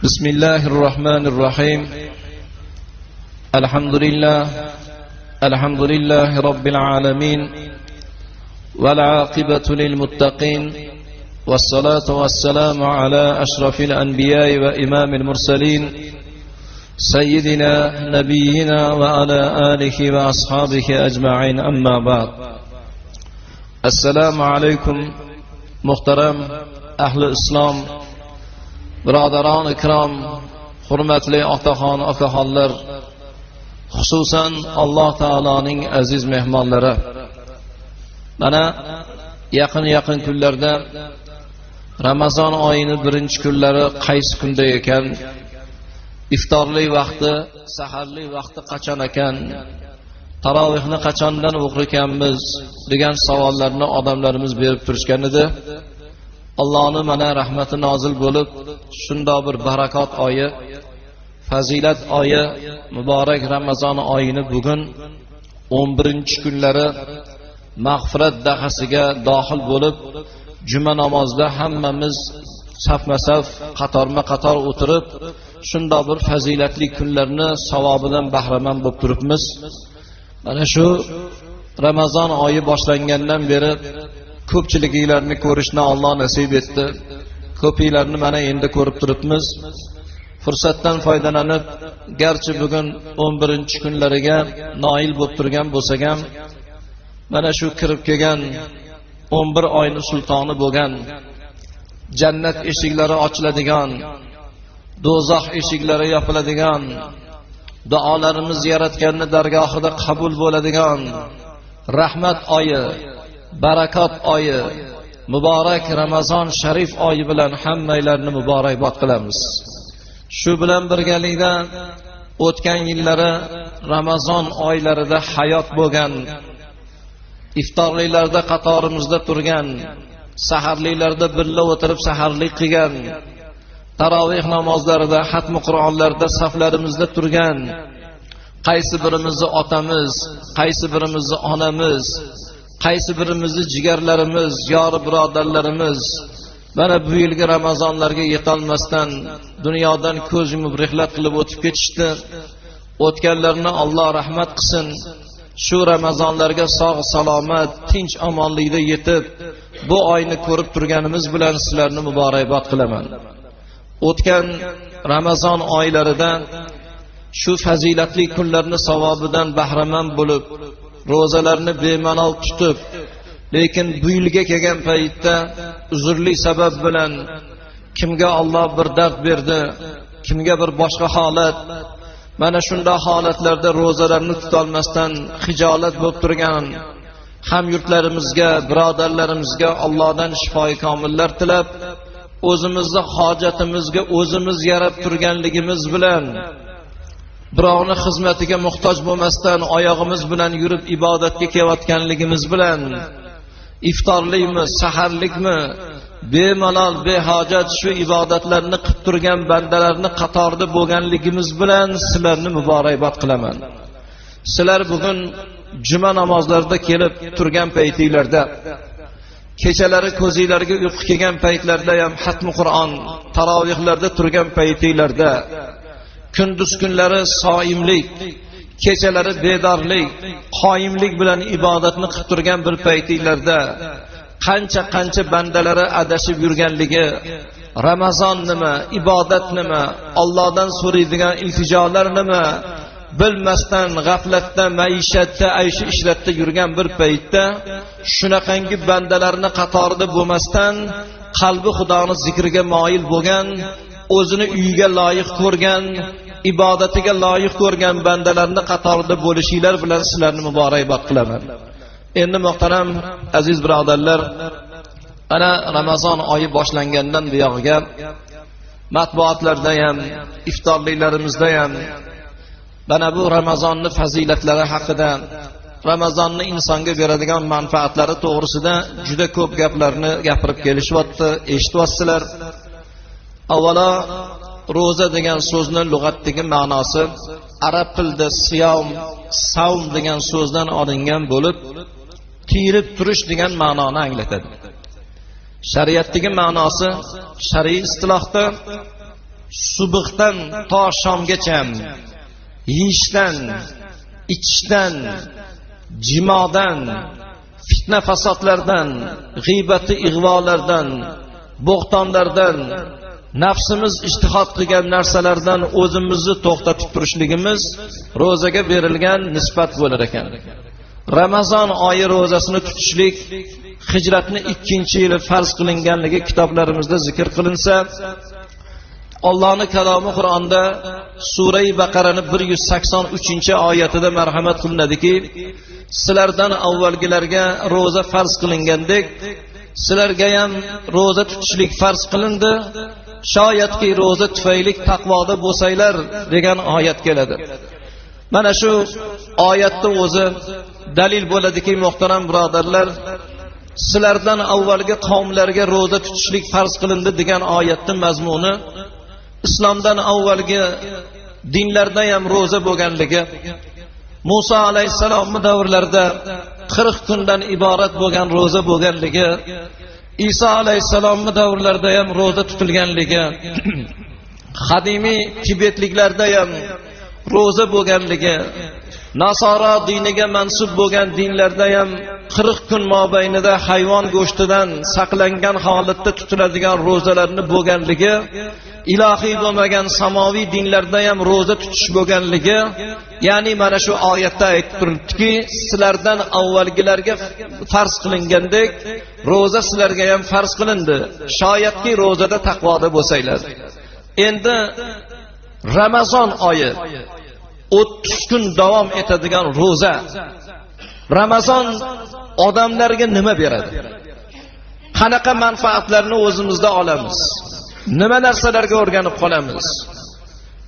بسم الله الرحمن الرحيم. الحمد لله، الحمد لله رب العالمين، والعاقبة للمتقين، والصلاة والسلام على أشرف الأنبياء وإمام المرسلين، سيدنا نبينا وعلى آله وأصحابه أجمعين، أما بعد. السلام عليكم محترم أهل الإسلام، birodaron ikrom, hurmatli otaxon okaxonlar, xususan Alloh taoloning aziz mehmonlari. Mana yaqin kunlarda Ramazon oyini birinchi kunlari qaysi kunda ekan, iftorlik vaqti, saharlik vaqti qachon ekan, tarovihni qachondan o'qir ekanmiz degan savollarni odamlarimiz berib turishgan edi. Allohning mana rahmati nozil bo'lib, shundoq bir barakot oyi, fazilat oyi, muborak Ramazon oyini bugun 11-kunlari mag'firat dahasiga dohil bo'lib, juma namozida hammamiz safma-saf, qatorma-qator o'tirib, shundoq bir fazilatli kunlarni savobidan bahramand bo'lib turibmiz. Mana shu Ramazon oyi boshlangandan beri ko'pchiliginglarni ko'rishni Alloh nasib etdi. Ko'pinglarni mana endi ko'rib turibmiz. Fursatdan foydalanib, garchi bugun 11-kunlariga noil bo'lib turgan bo'lsak ham, mana shu kirib kelgan 11 oyning sultoni bo'lgan, jannat eshiklari ochiladigan, do'zax eshiklari yopiladigan, duolarimiz yaratganning dargohida qabul bo'ladigan rahmat oyi, barakot oyi, muborak Ramazon sharif oyi bilan hammanglarni muborakbod qilamiz. Shu bilan birgalikda o'tgan yillari Ramazon oylarida hayot bo'lgan, iftorliklarda qatorimizda turgan, saharliklarda birga o'tirib saharlik qilgan, taroveh namozlarida, xatmi Qur'onlarda saflarimizda turgan, qaysi birimizni otamiz, qaysi birimizni onamiz, qaysi birimizni jigarlarimiz, yori birodarlarimiz mana bu yilgi Ramazonlarga yetolmasdan dunyodan ko'z yumib rihlat qilib o'tib ketishdi. O'tganlarni Alloh rahmat qilsin. Shu Ramazonlarga sog' salomat, tinch omonlikda yetib, bu oyni ko'rib turganimiz bilan sizlarni muborakbod qilaman. O'tgan Ramazon oylarida shu fazilatli kunlarni savobidan bahramand bo'lib, ro'zalarni bemalol tutib, lekin bu yilga kelgan paytda uzrli sabab bilan kimga Alloh bir dard berdi, kimga bir boshqa holat, mana shunday holatlarda ro'zalarni tutolmasdan xijolat bo'lib turgan ham yurtlarimizga, birodarlarimizga Allohdan shifoi komillar tilab, o'zimizni hojatimizga o'zimiz yarab turganligimiz bilan birovning xizmatiga muhtoj bo'lmasdan oyog'imiz bilan yurib ibodatga kelayotganligimiz bilan iftorlikmi, saharlikmi, bemalol, behojat shu ibodatlarni qilib turgan bandalarni qatorida bo'lganligimiz bilan sizlarni muborakbod qilaman. Sizlar bugun juma namozlarida kelib turgan paytinglarda, kechalari ko'zinglarga uyqu kelgan paytlarda ham xatmi Qur'on, tarovihlarda turgan paytinglarda, kunduz kunlari soimlik, kechalari bedorlik, qoyimlik bilan ibodatni qilib turgan bir paytinglarda qancha-qancha bandalari adashib yurganligi, Ramazon nima, ibodat nima, Allohdan so'raydigan iltijolar nima bilmasdan g'aflatda, maishatda, ayshi ishlatda yurgan bir paytda shunaqangi bandalarni qatorida bo'lmasdan qalbi Xudoni zikriga moyil bo'lgan, o'zini uyiga loyiq ko'rgan, ibodatiga loyiq ko'rgan bandalarni qatorida bo'lishinglar bilan sizlarni muborakbod qilaman. Endi muhtaram aziz birodarlar, ana Ramazon oyi boshlangandan buyog'iga matbuotlarda ham, iftorliklarimizda ham mana bu Ramazonning fazilatlari haqida, Ramazonni insonga beradigan manfaatlari to'g'risida juda ko'p gaplarni gapirib kelishyapti, eshityapsizlar. Avvalo ro'za degan so'zni lug'atdagi ma'nosi arab tilida siyom, savm degan so'zdan olingan bo'lib, tiyilib turish degan ma'noni anglatadi. Shariatdagi ma'nosi, shar'iy istilohda Subhdan to shomgacha yeyishdan, ichishdan, jimodan, fitna fasodlardan, g'iybati ig'volardan, bo'xtonlardan, nafsimiz ijtihod qilgan narsalardan o'zimizni to'xtatib turishligimiz ro'zaga berilgan nisbat bo'lar ekan. Ramazon oyi ro'zasini tutishlik hijratni 2-yili farz qilinganligi kitoblarimizda zikr qilinsa, Allohning kalomi Qur'onda Sura Baqarani 183-oyatida marhamat qilinadiki, sizlardan avvalgilarga ro'za farz qilingandek, sizlarga ham ro'za tutishlik farz qilindi. Shoyatki ro'za tufayli taqvoda bo'lsanglar degan oyat keladi. Mana shu oyatda o'zi dalil bo'ladiki, muhtaram birodarlar, sizlardan avvalgi qavmlarga ro'za tutishlik farz qilindi degan oyatning mazmuni islomdan avvalgi dinlarda ham ro'za bo'lganligi, Musa alayhissalomning davrlarida 40 kundan iborat bo'lgan ro'za bo'lganligi, Iso alayhissalomning davrlarida ham ro'za tutilganligi, qadimiy tibetliklarda ham ro'za bo'lganligi, Nasoro diniga mansub bo'lgan dinlarda ham 40 kun mobaynida hayvon go'shtidan saqlangan holatda tutiladigan ro'zalarni bo'lganligi, ilohiy bo'lmagan samoviy dinlarda ham ro'za tutish bo'lganligi, ya'ni mana shu oyatda aytib turibdiki, sizlardan avvalgilarga farz qilingandek ro'za sizlarga ham farz qilindi. Shoyatki ro'zada taqvoda bo'lsanglar. Endi Ramazon oyi 30 kun davom etadigan ro'za. Ramazon odamlarga nima beradi? Qanaqa manfaatlarni o'zimizda olamiz? Nima narsalarga o'rganib qolamiz?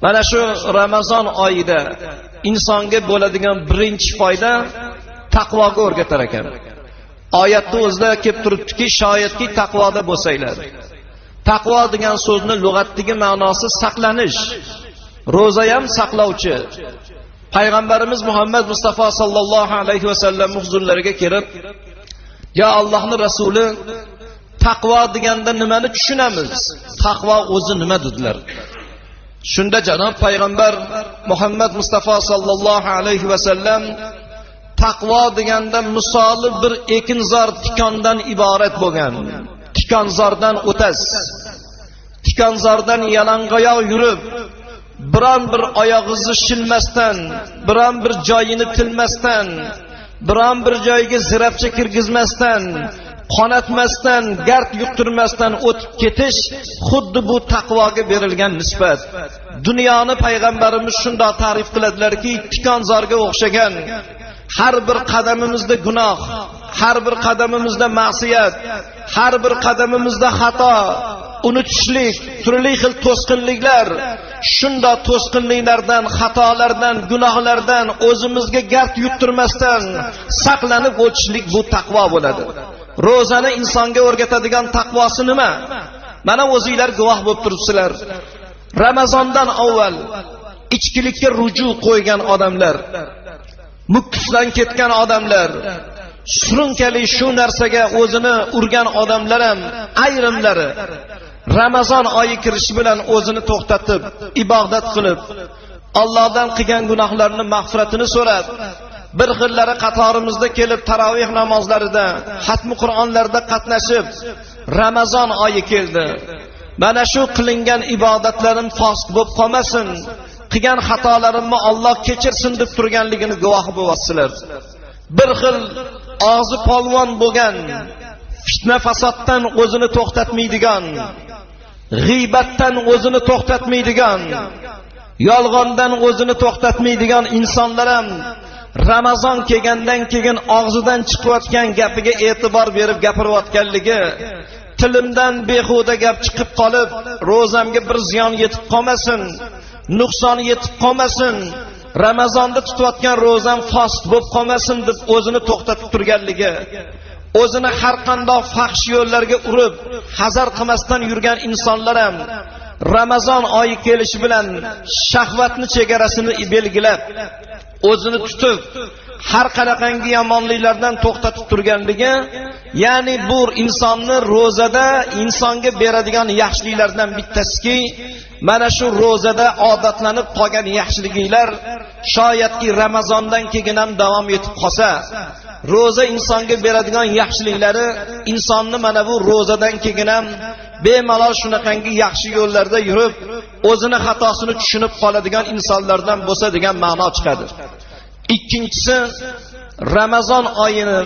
Mana shu Ramazon oyida insonga bo'ladigan birinchi foyda taqvoga o'rgatar ekan. Oyatda o'zida kelib turibdiki, shoyatki taqvoda bo'lsanglar. Taqvo degan so'zni lug'atdagi ma'nosi saqlanish. Ro'za ham saqlovchi. Payg'ambarimiz Muhammad Mustafa sallallohu alayhi vasallam huzurlariga kelib, "Ya Allohning rasuli, taqvo deganda nimani tushunamiz? Taqvo o'zi nima?" dedilar. Shunda janob payg'ambar Muhammad Mustafa sallallohu alayhi vasallam taqvo deganda misoli bir ekinzor tikondan iborat bo'lgan, tikonzordan o'tasiz. Tikonzordan yalangoyoq yurib, biron bir oyog'ingizni shilmasdan, biron bir joyini tilmasdan, biron bir joyga zirapcha kirgizmasdan, qonatmasdan, gard yuqtirmasdan o'tib ketish xuddi bu taqvoga berilgan nisbat. Dunyoni payg'ambarimiz shundoq ta'rif qiladilarki, tikonzorga o'xshagan. Har bir qadamimizda gunoh, har bir qadamimizda ma'siyat, har bir qadamimizda xato, unutishlik, turli xil to'sqinliklar, shundoq to'sqinliklardan, xatolardan, gunohlardan o'zimizga gard yuttirmasdan saqlanib o'tishlik bu taqvo bo'ladi. Ro'zani insonga o'rgatadigan taqvosi nima? Mana o'zinglar guvoh bo'lib turibsizlar. Ramazondan avval ichkilikka ruju qo'ygan odamlar, mukkisdan ketgan odamlar, surunkali shu narsaga o'zini urgan odamlar ham ayrimlari Ramazon oyi kirishi bilan o'zini to'xtatib, ibodat qilib, Allohdan qilgan gunohlarini mag'firatini so'rab, bir xillari qatorimizda kelib taroveh namozlarida, xatmi Qur'onlarda qatnashib, Ramazon oyi keldi. Mana shu qilingan ibodatlarim fosiq bo'lib qolmasin, qilgan xatolarimni Alloh kechirsin deb turganligini guvohi bo'lasizlar. Bir xil og'zi polvon bo'lgan, fitna fasoddan o'zini to'xtatmaydigan, g'iybatdan o'zini to'xtatmaydigan, yolg'ondan o'zini to'xtatmaydigan insonlar ham Ramazon kelgandan keyin og'zidan chiqayotgan gapiga e'tibor berib gapirayotganligi, tilimdan behuda gap chiqib qolib, ro'zamga bir ziyon yetib qolmasin, nuqson yetib qolmasin, Ramazonda tutayotgan ro'zam fosiq bo'lib qolmasin deb o'zini to'xtatib turganligi, o'zini har qanday fahsh yo'llarga urib, hazar qilmasdan yurgan insonlar ham Ramazon oyi kelishi bilan shahvatni chegarasini belgilab, o'zini tutib, har qanaqangi yomonliklardan to'xtatib turganligi, ya'ni bu insonni ro'zada insonga beradigan yaxshiliklardan bittasiki, mana shu ro'zada odatlanib qolgan yaxshiliklar shoyatki Ramazondan keyin ham davom etib qolsa, ro'za insonga beradigan yaxshiliklari insonni mana bu ro'zadan keyin ham bemalol shunaqangi yaxshi yo'llarda yurib, o'zini xatosini tushunib qoladigan insonlardan bo'lsa degan ma'no chiqadi. Ikkinchisi, Ramazon oyini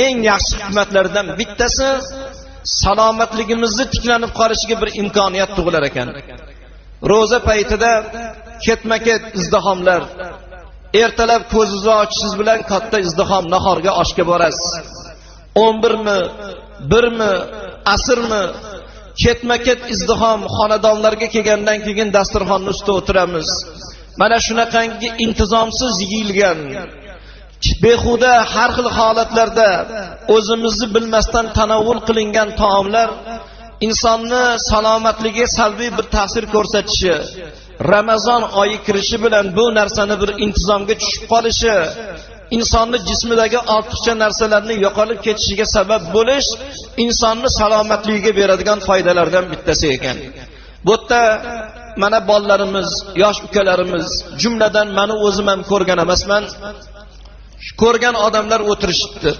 eng yaxshi hikmatlaridan bittasi salomatligimizni tiklanib qolishiga bir imkoniyat tug'ilar ekan. Ro'za paytida ketma-ket izdihomlar, ertalab ko'zingizni ochishingiz bilan katta izdihom, nahorga, oshga borasiz. 11mi, 1mi, asrmi, ketma-ket izdihom, xonadonlarga kelgandan keyin dasturxonning ustida o'tiramiz. Mana shunaqangi intizomsiz yeyilgan, behuda har xil holatlarda o'zimizni bilmasdan tanovul qilingan taomlar insonni salomatligiga salbiy bir ta'sir ko'rsatishi, Ramazon oyi kirishi bilan bu narsani bir intizomga tushib qolishi, insonni jismidagi ortiqcha narsalarni yo'qolib ketishiga sabab bo'lish, insonni salomatligiga beradigan foydalardan bittasi ekan. Bu yerda mana bolalarimiz, yosh ukalarimiz, jumladan meni o'zim ham ko'rgan emasman. Ko'rgan odamlar o'tirishibdi.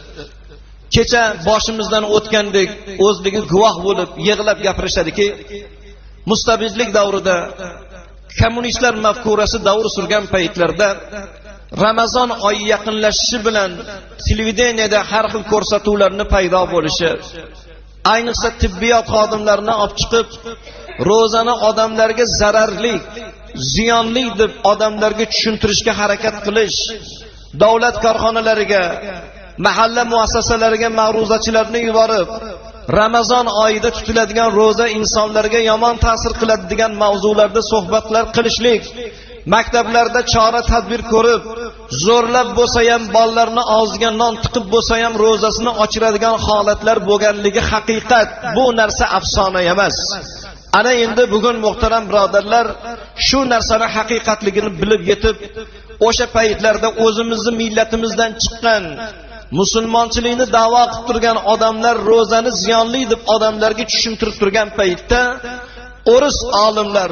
Kecha boshimizdan o'tgandek o'zligi guvoh bo'lib yig'lab gapirishadiki, mustabidlik davrida, kommunistlar mafkurasi davr surgan paytlarda Ramazon oyi yaqinlashishi bilan televideniyada har xil ko'rsatuvlarni paydo bo'lishi, ayniqsa tibbiyot xodimlarini olib chiqib, ro'zani odamlarga zararli, ziyonli deb odamlarga tushuntirishga harakat qilish, davlat korxonalariga, mahalla muassasalariga ma'ruzachilarni yuborib, Ramazon oyida tutiladigan ro'za insonlarga yomon ta'sir qiladi degan mavzularda suhbatlar qilishlik, maktablarda chora tadbir ko'rib, zo'rlab bo'lsa ham bolalarni og'ziga non tiqib bo'lsa ham ro'zasini ochiradigan holatlar bo'lganligi haqiqat. Bu narsa afsona emas. Ana endi bugun muhtaram birodarlar, shu narsani haqiqatligini bilib yetib, o'sha paytlarda o'zimizni millatimizdan chiqqan, musulmonchilikni da'vo qilib turgan odamlar ro'zani ziyonli deb odamlarga tushuntirib turgan paytda o'ris olimlar,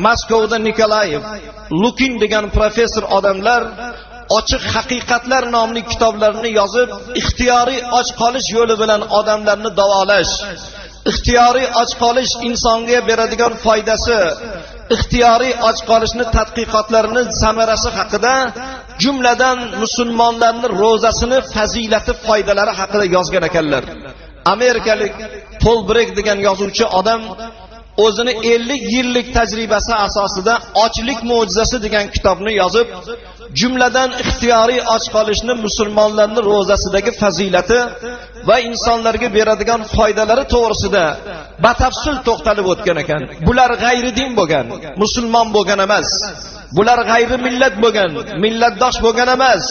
Moskvada Nikolayev, Lukin degan professor odamlar Ochiq haqiqatlar nomli kitoblarni yozib, ixtiyoriy och qolish yo'li bilan odamlarni davolash, ixtiyoriy och qolish insonga beradigan foydasi, ixtiyoriy och qolishni tadqiqotlarini samarasi haqida, jumladan musulmonlarning ro'zasini fazilati, foydalari haqida yozgan ekanlar. Amerikalik Pol Brek degan yozuvchi odam o'zini 50 yillik tajribasi asosida Ochlik mo'jizasi degan kitobni yozib, jumladan ixtiyoriy och qolishni musulmonlarning ro'zasidagi fazilati va insonlarga beradigan foydalari to'g'risida batafsil to'xtalib o'tgan ekan. Bular g'ayri din bo'lgan, musulmon bo'lgan emas. Bular g'ayri millat bo'lgan, millatdosh bo'lgan emas.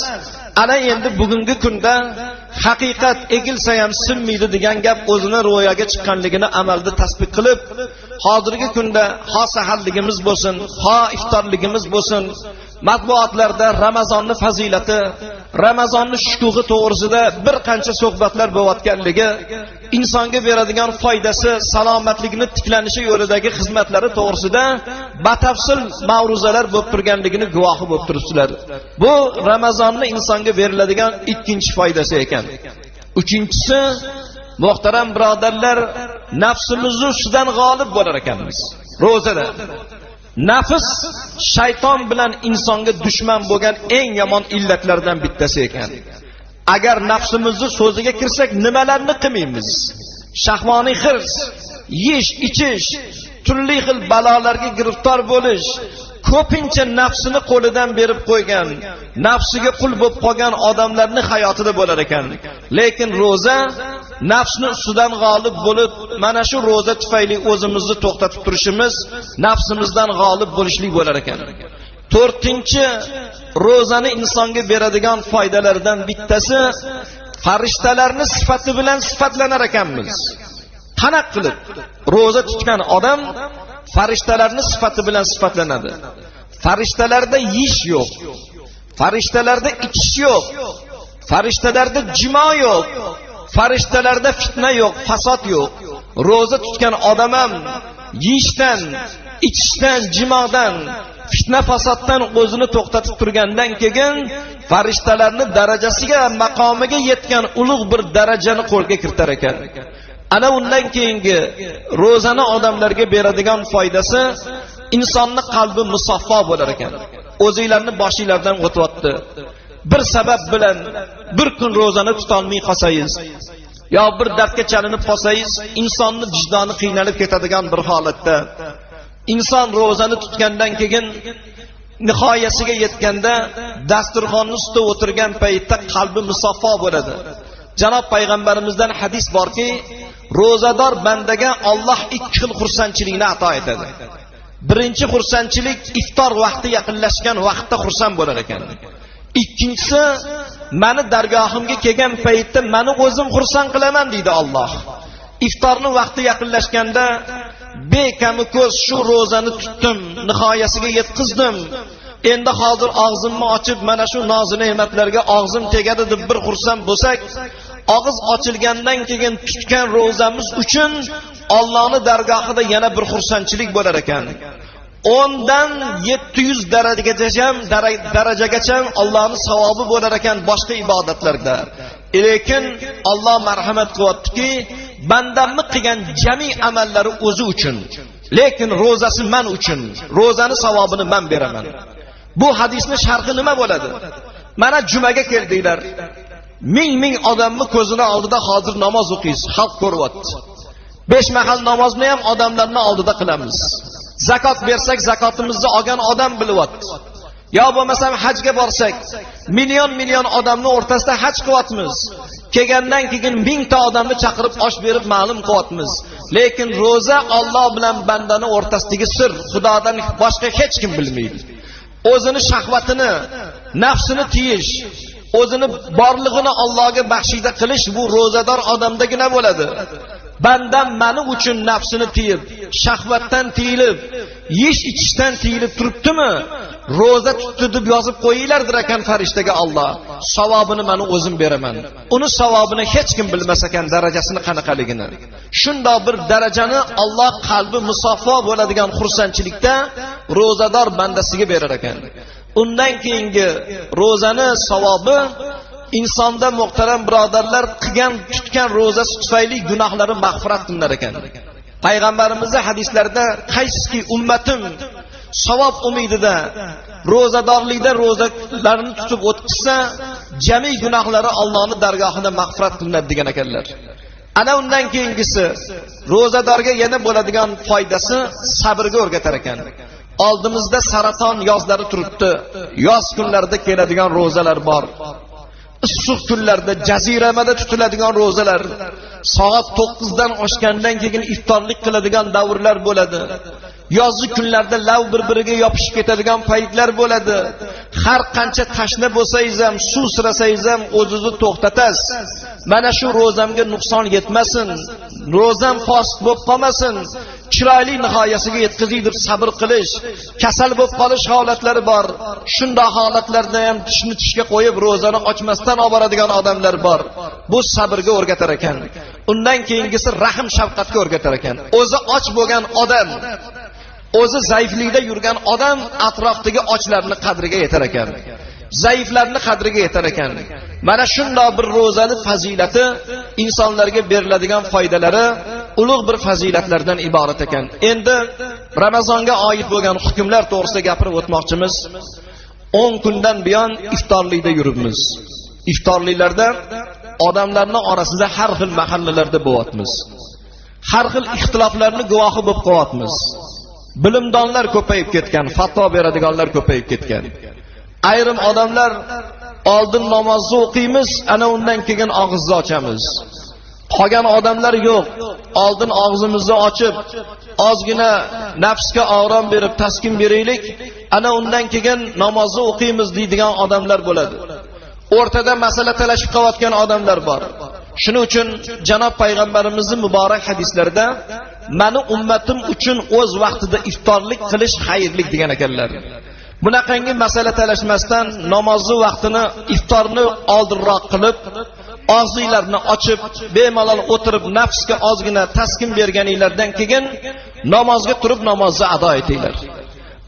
Ana endi bugungi kunda haqiqat egilsa ham sinmaydi degan gap o'zini ro'yoga chiqqanligini amalda tasdiq qilib, hozirgi kunda ho saharligimiz bo'lsin, ho iftorligimiz bo'lsin, matbuotlarda Ramazonni fazilati, Ramazonni shukuhi to'g'risida bir qancha suhbatlar bo'layotganligi, insonga beradigan foydasi, salomatligini tiklanishi yo'lidagi xizmatlari to'g'risida batafsil ma'ruzalar bo'lib turganligini guvohi bo'lib turibsizlar. Bu Ramazonni insonga beriladigan ikkinchi foydasi ekan. Uchinchisi, muhtaram birodarlar, nafsimizni ustidan g'olib bo'lar ekanmiz ro'zada. Nafs shayton bilan insonga dushman bo'lgan eng yomon illatlardan bittasi ekan. Agar nafsimizni so'ziga kirsak, nimalarni qilmaymiz? Shahvoniy hirs, yeyish, ichish, turli xil balolarga giriftor bo'lish, ko'pincha nafsini qo'lidan berib qo'ygan, nafsiga qul bo'lib qolgan odamlarning hayotida bo'lar ekan. Lekin ro'za nafsni ustidan g'olib bo'lib, mana shu ro'za tufayli o'zimizni to'xtatib turishimiz, nafsimizdan g'olib bo'lishlik bo'lar ekan. To'rtinchi, ro'zani insonga beradigan foydalaridan bittasi farishtalarning sifati bilan sifatlanar ekanmiz. Qanaq qilib ro'za tutgan odam farishtalarning sifati bilan sifatlanadi? Farishtalarda yeyish yo'q, farishtalarda ichish yo'q. Farishtalarda jimo yo'q, farishtalarda fitna yo'q, fasod yo'q. Ro'za tutgan odam ham yeyishdan, ichishdan, jimodan, fitna fasoddan o'zini to'xtatib turgandan keyin farishtalarning darajasiga, maqomiga yetgan ulug' bir darajani qo'lga kiritar ekan. Ana undan keyingi ro'zani odamlarga beradigan foydasi, insonni qalbi musaffo bo'lar ekan. O'zinglarni boshinglardan o'tyapti. Bir sabab bilan bir kun ro'zani tutolmay qolsangiz, yo bir dardga chalinib qolsangiz, insonni vijdoni qiynalib ketadigan bir holatda inson ro'zani tutgandan keyin nihoyasiga yetganda dasturxonni ustida o'tirgan paytda qalbi musaffo bo'ladi. Janob payg'ambarimizdan hadis borki, ro'zador bandaga Alloh ikki xil xursandchilikni ato etadi. Birinchi xursandchilik iftor vaqti yaqinlashgan vaqtda xursand bo'lar ekan. Ikkinchisi, meni dargohimga kelgan paytda meni o'zim xursand qilaman deydi Alloh. Iftorning vaqti yaqinlashganda bekami ko'z shu ro'zani tutdim, nihoyasiga yetkazdim. Endi hozir og'zimni ochib mana shu nozi ne'matlarga og'zim tegadi deb bir xursand bo'lsak, og'iz ochilgandan keyin tutgan ro'zamiz uchun Allohning dargohida yana bir xursandchilik bo'lar ekan. 10dan 700 darajagacha Allohning savobi bo'lar ekan boshqa ibodatlarda. Lekin Alloh marhamat qilyaptiki, bandamni qilgan jami amallari o'zi uchun, lekin ro'zasi men uchun, ro'zani savobini men beraman. Bu hadisning sharhi nima bo'ladi? Mana jumaga keldinglar. Ming ming odamni ko'zini oldida hozir namoz o'qiysiz, xalq ko'ryapti. 5 mahal namozni ham odamlarning oldida qilamiz. Zakot bersak, zakotimizni olgan odam bilyapti. Yo bo'lmasam hajga borsak, million million odamning o'rtasida haj qilyapmiz. Kelgandan keyin mingta odamni chaqirib osh berib ma'lum qilyapmiz. Lekin ro'za Alloh bilan bandaning o'rtasidagi sir, Xudodan boshqa hech kim bilmaydi. O'zini shahvatini, nafsini tiyish, o'zini borlig'ini Allohga baxshida qilish bu ro'zador odamdagina bo'ladi. Bandam meni uchun nafsini tiyib, shahvatdan tiyilib, yeyish ichishdan tiyilib turibdimi? Ro'za tutdi deb yozib qo'yinglardir ekan farishtaga Alloh. Savobini men o'zim beraman. Uni savobini hech kim bilmas ekan, darajasini qanaqaligini. Shundoq bir darajani Alloh qalbi musaffo bo'ladigan xursandchilikda ro'zador bandasiga berar ekan. Undan keyingi ro'zani savobi insonda muhtaram birodarlar qilgan tutgan ro'zasi tufayli gunohlari mag'firat qilinar ekan. Payg'ambarimizning hadislarida qaysiki ummatim savob umidida ro'zadorlikda ro'zalarini tutib o'tkazsa, jami gunohlari Allohning dargohida mag'firat qilinadi degan ekanlar. Ana undan keyingisi ro'zadorga yana bo'ladigan foydasi sabrga o'rgatar ekan. Oldimizda saraton yozlari turibdi. Yoz kunlarida keladigan ro'zalar bor. Issiq kunlarda jaziramada tutiladigan ro'zalar, soat 9 dan oshgandan keyin iftorlik qiladigan davrlar bo'ladi. Yozgi kunlarda lav bir-biriga yopishib ketadigan paytlar bo'ladi. Har qancha tashna bo'lsangiz ham, suv sirasangiz ham o'zingizni to'xtatasiz. Mana shu ro'zamga nuqson yetmasin, ro'zam fosil bo'lib qolmasin, chiroyli nihoyasiga yetkazay deb sabr qilish, kasal bo'lib qolish holatlari bor. Shunday holatlarda ham tishni tishga qo'yib ro'zani ochmasdan olib boradigan odamlar bor. Bu sabrga o'rgatar ekan. Undan keyingisi rahm shafqatga o'rgatar ekan. O'zi och bo'lgan odam, o'zi zaiflikda yurgan odam atrofdagi ochlarni qadriga yetar ekan. Zaiflarni qadriga yetar ekan. Mana shunday bir ro'zani fazilati, insonlarga beriladigan foydalari ulug' bir fazilatlardan iborat ekan. Endi Ramazonga oid bo'lgan hukmlar to'g'risida gapirib o'tmoqchimiz. 10 kundan buyon iftorlikda yuribmiz. Iftorliklarda odamlarning orasida har xil mahallalarda bo'lyapmiz. Har xil ixtiloflarni guvohi bo'lib qolyapmiz. Bilimdonlar ko'payib ketgan, fatvo beradiganlar ko'payib ketgan. Ayrim odamlar oldin namozni o'qiymiz, ana undan keyin og'izni ochamiz. Qolgan odamlar yo'q, oldin og'zimizni ochib, ozgina nafsga orom berib, taskin beraylik, ana undan keyin namozni o'qiymiz deydigan odamlar bo'ladi. O'rtada masala talashib qolayotgan odamlar bor. Shuning uchun janob payg'ambarimizning muborak hadislarida meni ummatim uchun o'z vaqtida iftorlik qilish xayrli degan ekanlar. Bunaqangi masala talashmasdan namozni vaqtini iftorni oldinroq qilib, og'zinglarni ochib, bemalol o'tirib nafsga ozgina taskin berganinglardan keyin namozga turib namozni ado etinglar.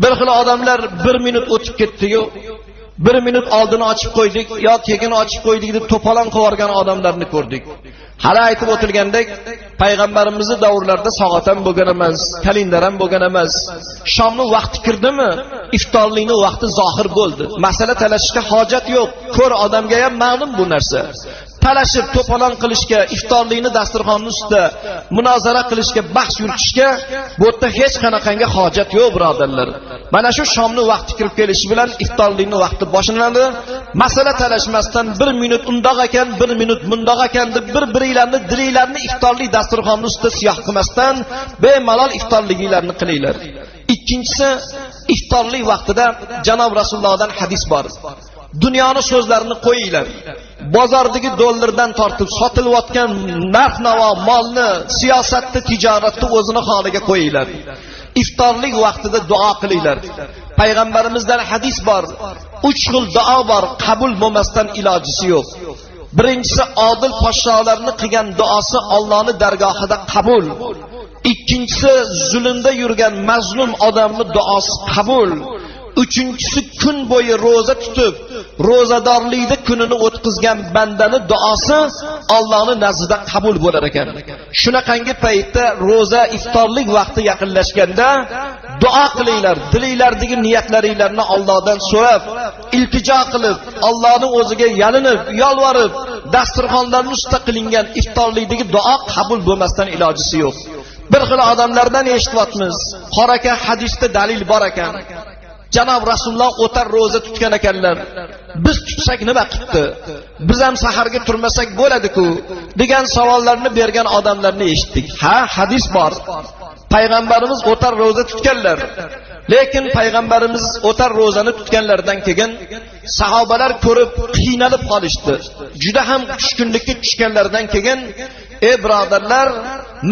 Bir xil odamlar 1 minut o'tib ketdi-yu, 1 minut oldini ochib qo'ydik yo keyin ochib qo'ydik deb to'polon qilib yuborgan odamlarni ko'rdik. Hali aytib o'tilgandek, payg'ambarimizning davrlarida soat ham bo'lgan emas, kalendar ham bo'lgan emas. Shomni vaqti kirdimi, iftorlikning vaqti zohir bo'ldi. Masala talashishga hojat yo'q. Ko'r odamga ham ma'lum bu narsa. Talashib to'polon qilishga, iftorlikni dasturxonning ustida munozara qilishga, bahs yuritishga bu yerda hech qanaqangi hojat yo'q, birodarlar. Mana shu shomni vaqti kirib kelishi bilan iftorlikning vaqti boshlanadi. Masala talashmasdan 1 minut undoq ekan, 1 minut bundoq ekan deb bir-biringlarni dilinglarni iftorlik dasturxonning ustida siyoh qilmasdan bemalol iftorliginglarni qilinglar. Ikkinchisi, iftorlik vaqtida janob Rasulullohdan hadis bor. Dunyoni so'zlarini qo'yinglar. Bozordagi dollardan tortib sotilayotgan narx-navo, molni, siyosatni, tijoratni o'zini holiga qo'yinglar. Iftorlik vaqtida duo qilinglar. Payg'ambarimizdan hadis bor. 3 xil duo bor, qabul bo'lmasdan ilojisi yo'q. Birinchisi, odil podsholarni qilgan duosi Allohning dargohida qabul. Ikkinchisi, zulmda yurgan mazlum odamning duosi qabul. Uchinchisi, kun bo'yi ro'za tutib, ro'zadorlikda kunini o'tkazgan bandani duosi Allohning nazdida qabul bo'lar ekan. Shunaqangi paytda ro'za iftorlik vaqti yaqinlashganda duo qilinglar, dilinglardagi niyatlaringlarni Allohdan so'rab, iltijo qilib, Allohning o'ziga yalinib, yolvorib, dasturxonlarning ustida qilingan iftorlikdagi duo qabul bo'lmasdan ilojisi yo'q. Bir xil odamlardan eshityapmiz, qora aka hadisda dalil bor ekan. Janob Rasululloh o'tar ro'za tutgan ekanlar. Biz tutsak nima qilibdi? Biz ham saharga turmasak bo'ladi-ku degan savollarni bergan odamlarni eshitdik. Ha, hadis bor. Payg'ambarimiz o'tar ro'za tutganlar. Lekin payg'ambarimiz o'tar ro'zani tutganlaridan keyin sahobalar ko'rib qiynalib qolishdi. Juda ham tushkunlikka tushganlaridan keyin, ey birodarlar,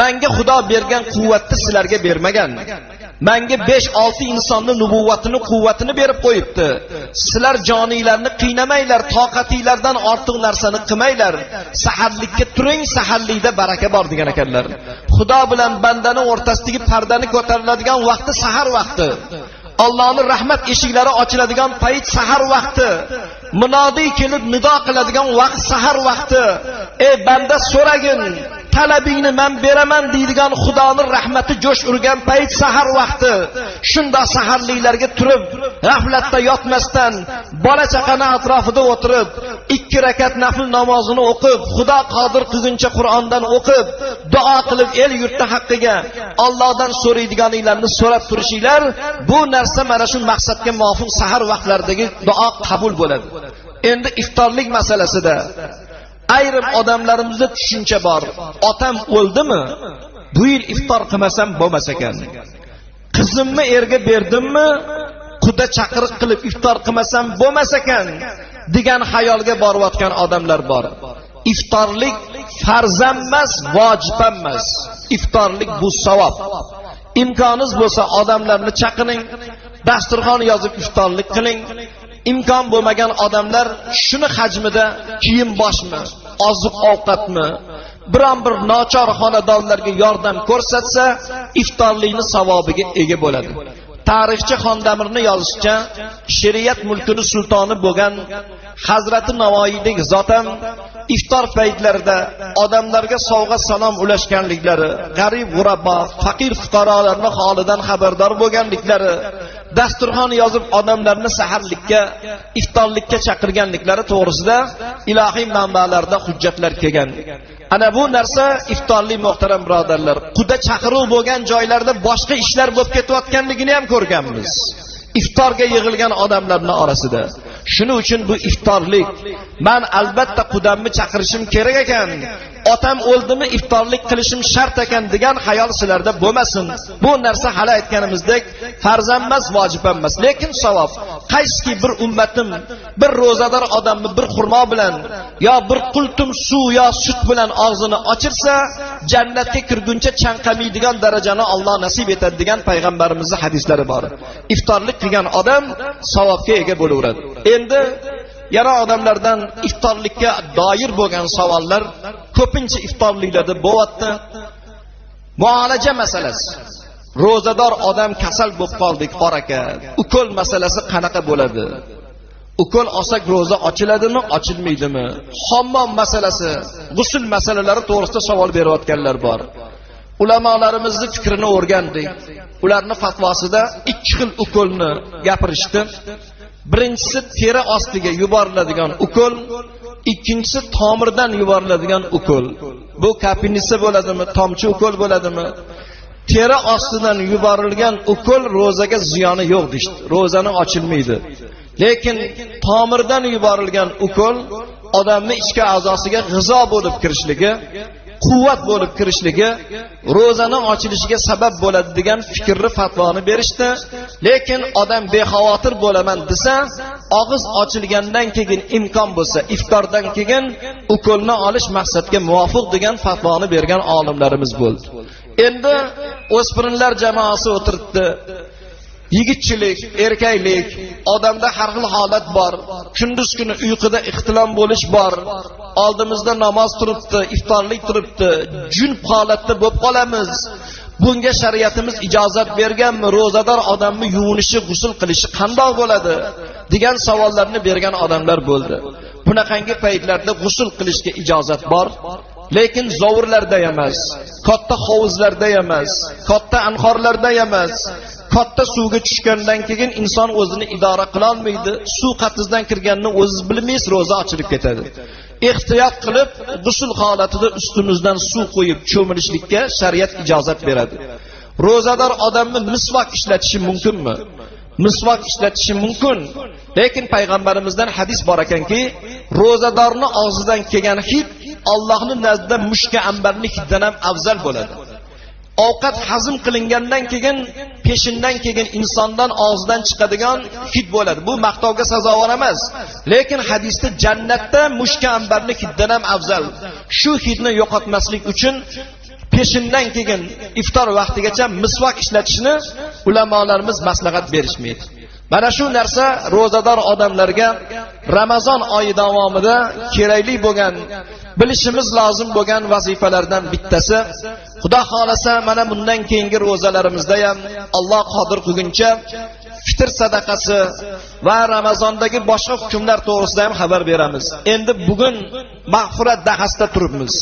menga Xudo bergan quvvatni sizlarga bermagan. Menga 5-6 insonni nubuvvatini, quvvatini berib qo'yibdi. Sizlar joninglarni qiynamanglar, toqatinglardan ortiq narsani qilmanglar. Saharlikka turing, saharlikda baraka bor degan ekanlar. Xudo bilan bandaning o'rtasidagi pardani ko'tariladigan vaqti sahar vaqti. Allohning rahmat eshiklari ochiladigan payt sahar vaqti. Munodiy kelib nido qiladigan vaqt sahar vaqti. Ey banda, so'ragin, talabingni men beraman deydigan Xudoning rahmati jo'sh urgan payt sahar vaqti. Shunda saharliklarga turib, g'aflatda yotmasdan, bola chaqani atrofida o'tirib, 2 rakat nafl namozini o'qib, Xudo qodir qilguncha Qur'ondan o'qib, duo qilib el yurtni haqqiga Allohdan so'raydiganinglarni so'rab turishinglar, bu narsa mana shu maqsadga muvofiq sahar vaqtlaridagi duo qabul bo'ladi. Endi iftorlik masalasida ayrim odamlarimizda tushuncha bor. Otam o'ldimi, bu yil iftor qilmasam bo'lmas ekan. Qizimni erga berdimmi, quda chaqiriq qilib iftor qilmasam bo'lmas ekan degan xayolga borayotgan odamlar bor. Iftorlik farz emas, vojib emas. Iftorlik bu savob. Imkoningiz bo'lsa odamlarni chaqiring, dasturxon yozib iftorlik qiling. Imkon bo'lmagan odamlar shuni hajmida kiyim boshmi, oziq ovqatmi, biron bir nochor xonadonlarga yordam ko'rsatsa, iftorlikni savobiga ega bo'ladi. Tarixchi Xondamirni yozishicha, shariat mulkini sultoni bo'lgan Hazrati Navoiydek zot ham iftor paytlarida odamlarga sovg'a salom ulashganliklari, g'arib g'urabo, faqir fuqarolarning holidan xabardor bo'lganliklari, dasturxon yozib odamlarni saharlikka, iftorlikka chaqirganliklari to'g'risida ilohiy manbalarda hujjatlar kelgan. Ana bu narsa iftorlik, muhtaram birodarlar, quda chaqiruv bo'lgan joylarda boshqa ishlar bo'lib ketayotganligini ham ko'rganmiz. Iftorga yig'ilgan odamlarning orasida. Shuning uchun bu iftorlik, men albatta qudamni chaqirishim kerak ekan, otam o'ldimi iftorlik qilishim shart ekan degan xayol sizlarda bo'lmasin. Bu narsa hali aytganimizdek Farz emas, vojib emas, lekin savob. Qaysiki bir ummatim bir ro'zador odamni bir xurmo bilan yo bir qultum suv yo sut bilan og'zini ochirsa, jannatga kirguncha chanqamaydigan darajani Alloh nasib etadi degan payg'ambarimizning hadislari bor. Iftorlik qilgan odam savobga ega bo'laveradi. Endi yana odamlardan iftorlikka doir bo'lgan savollar ko'pincha iftorliklarda bo'lyapti. Muolaja masalasi. Ro'zador odam kasal bo'lib qoldik, aka. Ukol masalasi qanaqa bo'ladi? Ukol olsak ro'za ochiladimi, ochilmaydimi? Hammom masalasi, g'usl masalalari to'g'risida savol berayotganlar bor. Ulamolarimizning fikrini o'rgandik. Ularning fatvosida ikki xil ukolni gapirishdi. Birinchisi teri ostiga yuboriladigan ukol, ikkinchisi tomirdan yuboriladigan ukol. Bu kapinisi bo'ladimi, tomchi ukol bo'ladimi? Teri ostidan yuborilgan ukol ro'zaga ziyoni yo'q deydi. Ro'zani ochilmaydi. Lekin tomirdan yuborilgan ukol odamning ichki a'zosiga g'izo bo'lib kirishligi, quvvat bo'lib kirishligi ro'zani ochilishiga sabab bo'ladi degan fikrni, fatvoni berishdi. Lekin odam bexavotir bo'laman desa, og'iz ochilgandan keyin imkon bo'lsa, iftordan keyin ukolni olish maqsadga muvofiq degan fatvoni bergan olimlarimiz bo'ldi. Endi o'spirinlar jamoasi o'tiribdi. Yigitchilik, erkaklik, odamda har xil holat bor. Kunduz kuni uyquda ixtilom bo'lish bor. Oldimizda namoz turibdi, iftorlik turibdi. Junub holatda bo'lib qolamiz. Bunga shariatimiz ijozat berganmi? Ro'zador odamni yuvinishi, g'usl qilishi qandoq bo'ladi degan savollarni bergan odamlar bo'ldi. Bunaqangi paytlarda g'usl qilishga ijozat bor, lekin zovurlarda emas, katta hovuzlarda emas, katta anhorlarda emas. Katta suvga tushgandan keyin inson o'zini idora qila olmaydi. Suv qatizdan kirganini o'ziz bilmaysiz, ro'za ochilib ketadi. Ehtiyot qilib, g'usl holatida ustimizdan suv qo'yib cho'milishlikka shariat ijozat beradi. Ro'zador odamni misvok ishlatishi mumkinmi? Misvok ishlatishi mumkin. Lekin payg'ambarimizdan hadis bor ekanki, ro'zadorning og'zidan kelgan hid Allohning nazdida mushka ambarning hididan ham afzal bo'ladi. Ovqat hazm qilingandan keyin, peshindan keyin insondan og'zidan chiqadigan hid bo'ladi. Bu maqtovga sazovor emas. Lekin hadisda jannatda mushka ambarning hididan ham afzal. Shu hidni yo'qotmaslik uchun peshindan keyin iftor vaqtigacha misvok ishlatishni ulamolarimiz maslahat berishmaydi. Mana shu narsa ro'zador odamlarga Ramazon oyi davomida kerakli bo'lgan, bilishimiz lozim bo'lgan vazifalardan bittasi. Xudo xolasa mana bundan keyingi ro'zalarimizda ham Alloh qodir qilguncha fitr sadaqasi va Ramazondagi boshqa hukmlar to'g'risida ham xabar beramiz. Endi bugun mag'firat dahasida turibmiz.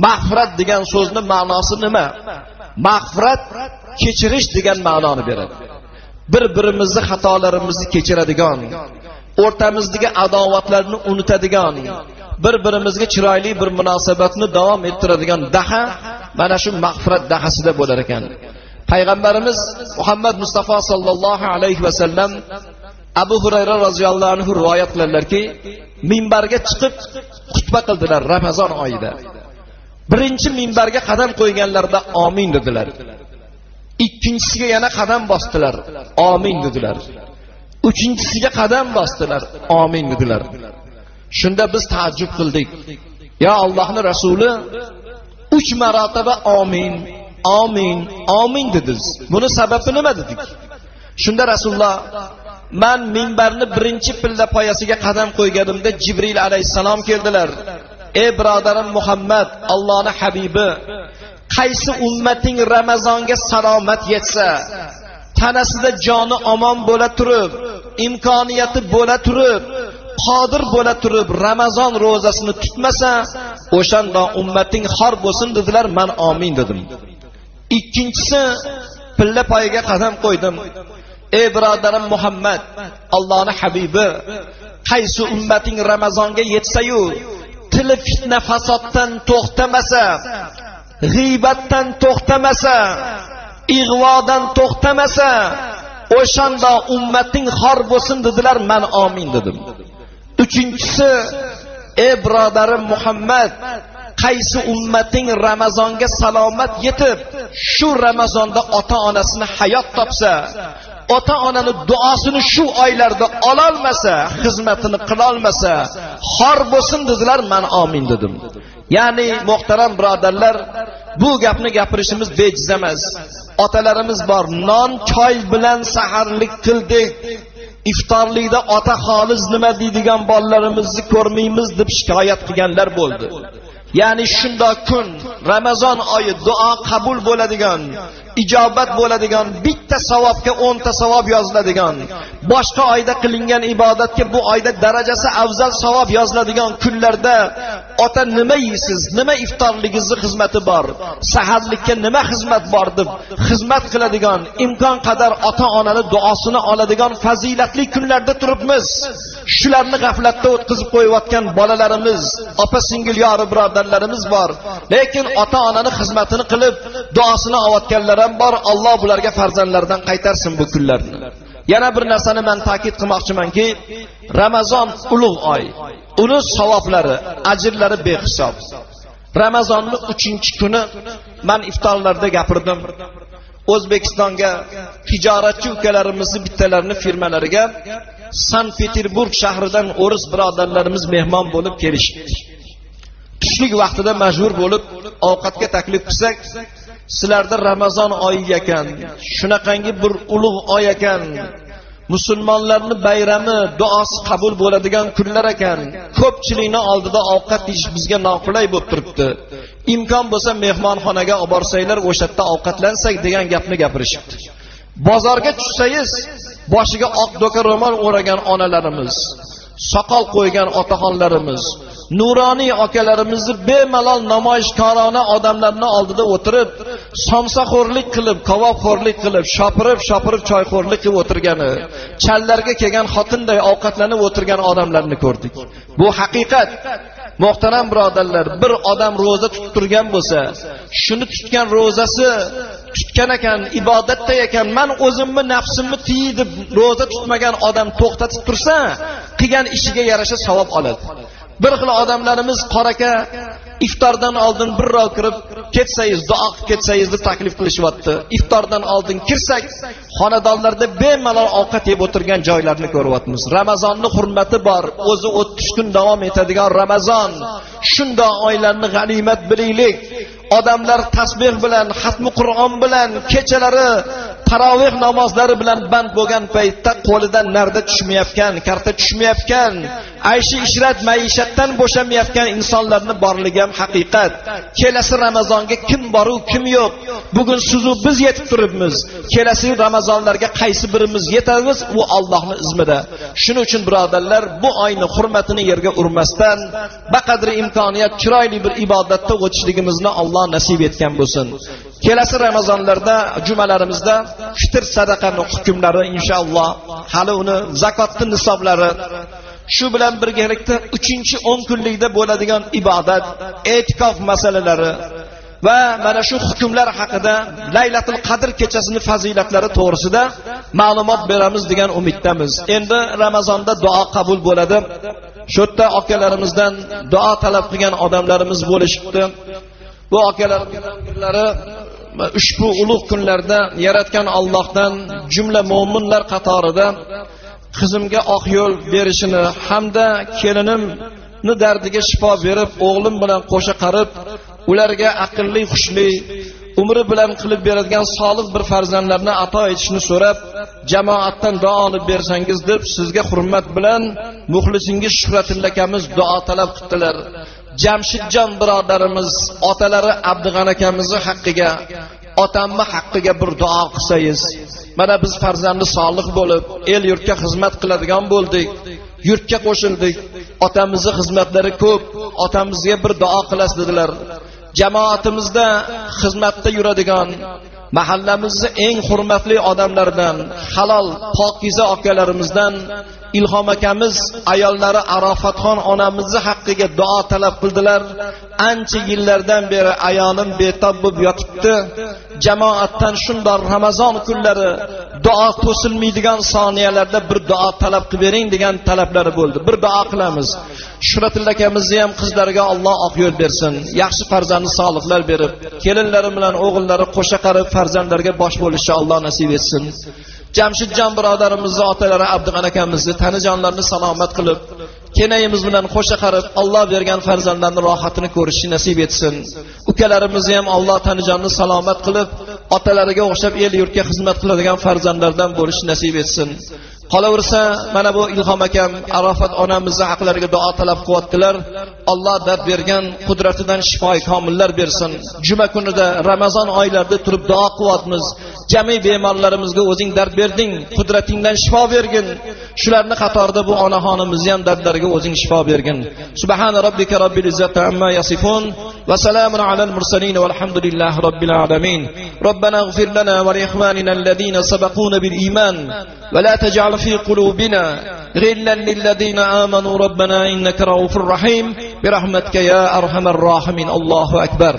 Mag'firat degan so'zning ma'nosi nima? Mag'firat kechirish degan ma'noni beradi. Bir-birimizni xatolarimizni kechiradigan, o'rtamizdagi adovatlarni unutadigan, bir-birimizga chiroyli bir munosabatni davom ettiradigan daha mana shu mag'firat dahasida bo'lar ekan. Payg'ambarimiz Muhammad Mustafa sallallohu alayhi va sallam Abu Hurayra roziyallohu anhu rivoyat qiladilarki, minbarga chiqib xutba qildilar Ramazon oyida. Birinchi minbarga qadam qo'yganlarida amin dedilar. Ikkinchisiga yana qadam bosdilar, amin dedilar. Uchinchisiga qadam bosdilar, amin dedilar. Shunda biz taajjub qildik. Ya Allohning Rasuli, 3 marotaba amin, amin, amin dediniz. Buni sababi nima dedik? Shunda Rasululloh, men minbarni birinchi pilla poyasiga qadam qo'yganimda Jibril alayhissalom keldilar. Ey birodarim Muhammad, Allohning habibi, qaysi ummating Ramazonga salomat yetsa, tanasida joni omon bo'la turib, imkoniyati bo'la turib, qodir bo'la turib Ramazon ro'zasini tutmasa, o'shanda ummating xor bo'lsin dedilar. Men amin dedim. Ikkinchisi pilla poyiga qadam qo'ydim. Ey birodarim Muhammad, Allohning habibi, qaysi ummating Ramazonga yetsa-yu, tili fitna fasoddan to'xtamasa, g'iybatdan to'xtamasa, ig'vodan to'xtamasa, o'shanda ummating xor bo'lsin dedilar. Men amin dedim. Uchinchisi, ey birodarim Muhammad, Qaysi ummating Ramazonga salomat yetib, shu Ramazonda ota-onasini hayot topsa, ota-onani duosini shu oylarda ololmasa, xizmatini qilolmasa, xor bo'lsin dedilar, men amin dedim. Ya'ni muhtaram birodarlar, bu gapni gapirishimiz bejiz emas. Otalarimiz bor, non choy bilan saharlik qildik. Iftorlikda ota xolis nima deydigan bolalarimizni ko'rmaymiz deb shikoyat qilganlar bo'ldi. Ya'ni shundoq kun Ramazon oyi duo qabul bo'ladigan, ijobat bo'ladigan, bitta savobga 10 ta savob yoziladigan, boshqa oyda qilingan ibodatga bu oyda darajasi afzal savob yoziladigan kunlarda ota nima yeysiz, nima iftorligingizni xizmati bor, saharlikka nima xizmat bor deb xizmat qiladigan, imkon qadar ota-onani duosini oladigan fazilatli kunlarda turibmiz. Shularni g'aflatda o'tkazib qo'yayotgan bolalarimiz, opa-singil, yori birodarlarimiz bor. Lekin ota-onani xizmatini qilib duosini olayotganlar ham bor. Alloh bularga farzandlaridan qaytarsin bu kunlarni. Yana bir narsani men ta'kid qilmoqchimanki, Ramazon ulug' oy. Uni savoblari, ajrlari behisob. Ramazonning 3-kuni men iftorlarda gapirdim. O'zbekistonga tijoratchi ukalarimizni bittalarini firmalariga Sankt-Peterburg shahridan o'ris birodarlarimiz mehmon bo'lib kelishdi. Tushlik vaqtida majbur bo'lib ovqatga taklif qilsak, sizlarda Ramazon oyi ekan, shunaqangi bir ulug' oy ekan, musulmonlarning bayrami, duosi qabul bo'ladigan kunlar ekan, ko'pchilikning oldida ovqat yeyish bizga noqulay bo'lib turibdi. Imkon bo'lsa mehmonxonaga olib borsanglar, o'sha yerda ovqatlansak degan gapni gapirishibdi. Bozorga tushsangiz, boshiga oq doka ro'mol o'ragan onalarimiz, soqol qo'ygan otaxonlarimiz, nuroniy akalarimizni bemalol namoyishkorona odamlarning oldida o'tirib, somsaxo'rlik qilib, kabobxo'rlik qilib, shopirib choyxo'rlik qilib o'tirgani, challarga kelgan xotinday ovqatlanib o'tirgan odamlarni ko'rdik. Bu haqiqat. Muhtaram birodarlar, bir odam ro'za tutib turgan bo'lsa, shuni tutgan ro'zasi tutgan ekan, ibodatda ekan, men o'zimni nafsimni tiy deb ro'za tutmagan odam to'xtatib tursa, qilgan ishiga yarasha savob oladi. Bir xil odamlarimiz qoraka iftordan oldin birrov kirib ketsangiz, duo qilib ketsangiz deb taklif qilishyapti. Iftordan oldin kirsak, xonadonlarda bemalol ovqat yeb o'tirgan joylarni ko'ryapmiz. Ramazonning hurmati bor, o'zi 30 kun davom etadigan Ramazon. Shunday oylarni g'animat bilaylik. Odamlar tasbih bilan, xatmi Qur'on bilan, kechalari taroveh namozlari bilan band bo'lgan paytda qo'lidan narda tushmayotgan, karta tushmayotgan, ayshi ishrat maishatdan bo'shamayotgan insonlarning borligi ham haqiqat. Kelasi Ramazonga kim boru, kim yo'q? Bugun siz u biz yetib turibmiz. Kelasi Ramazonlarga qaysi birimiz yetamiz, u Allohning izmida. Shuning uchun birodarlar, bu oyni hurmatini yerga urmasdan, baqadri imkoniyat chiroyli bir ibodatda o'tishligimizni Alloh nasib etgan bo'lsin. Kelasi Ramazonlarda, jumalarimizda fitr sadaqaning hukmlari inshaalloh, hali uni zakotning nisoblari, shu bilan birgalikda 3-10 kunlikda bo'ladigan ibodat, e'tikof masalalari va mana shu hukmlar haqida Laylatul Qadr kechasining fazilatlari to'g'risida ma'lumot beramiz degan umiddamiz. Endi Ramazonda duo qabul bo'ladi. Shu yerda akalarimizdan duo talab qilgan odamlarimiz bo'lishibdi. Bu akalarimizdan birlari ushbu ulug' kunlarda yaratgan Allohdan jumla mo'minlar qatorida qizimga oq yo'l berishini hamda kelinimni dardiga shifo berib, o'g'lim bilan qo'sha qarib, ularga aqlli, hushli, umri bilan qilib beradigan solih bir farzandlarni ato etishni so'rab, jamoatdan duo olib bersangiz deb sizga hurmat bilan muxlisingiz Shuhratilla akamiz duo talab qildilar. Jamshidjon birodarimiz otalari Abdig'ani akamizni haqqiga, otamni haqqiga bir duo qilsangiz. Mana biz farzandi solih bo'lib, el yurtga xizmat qiladigan bo'ldik, yurtga qo'shildik. Otamizning xizmatlari ko'p, otamizga bir duo qilasiz dedilar. Jamoatimizda xizmatda yuradigan, mahallamizning eng hurmatli odamlaridan, halol, pokiza akalarimizdan Ilhom akamiz ayollari Arofatxon onamizni haqqiga duo talab qildilar. Ancha yillardan beri ayolim betob bo'lib yotibdi. Jamoatdan shundoq Ramazon kunlari duo to'silmaydigan soniyalarda bir duo talab qilib bering degan talablari bo'ldi. Bir duo qilamiz. Shuhratilla akamizni ham qizlariga Alloh oq yo'l bersin. Yaxshi farzandli solihlar berib, kelinlari bilan o'g'illari qo'sha qarib farzandlarga bosh bo'lishni Alloh nasib etsin. Jamshidjon birodarimizni otalari Abdug'ani akamizni tanijonlarini salomat qilib, kenayimiz bilan qo'sha qarib Alloh bergan farzandlarning rohatini ko'rishni nasib etsin. Ukalarimizni ham Alloh tanijonni salomat qilib, otalariga o'xshab el yurtga xizmat qiladigan farzandlardan bo'lishni nasib etsin. Qolaversa, mana bu Ilhom akam Arafat onamizni haqlariga duo talab qilyaptilar. Alloh dard bergan qudratidan shifoi komillar bersin. Juma kunida Ramazon oylarida turib duo qilyapmiz. Jami bemorlarimizga o'zing dard berding, qudratingdan shifo bergin. Shularni qatorida bu onaxonimizni ham dardlariga o'zing shifo bergin. Subhana robbika robbil izzati amma yasifun va salamun alal mursalin valhamdulillahi robbil alamin. Robbana ighfir lana va li ikhwanina alladhina sabaquna bil iman va la taj'al في قلوبنا غلا للذين آمنوا ربنا إنك رؤوف رحيم برحمتك يا أرحم الراحمين. الله أكبر.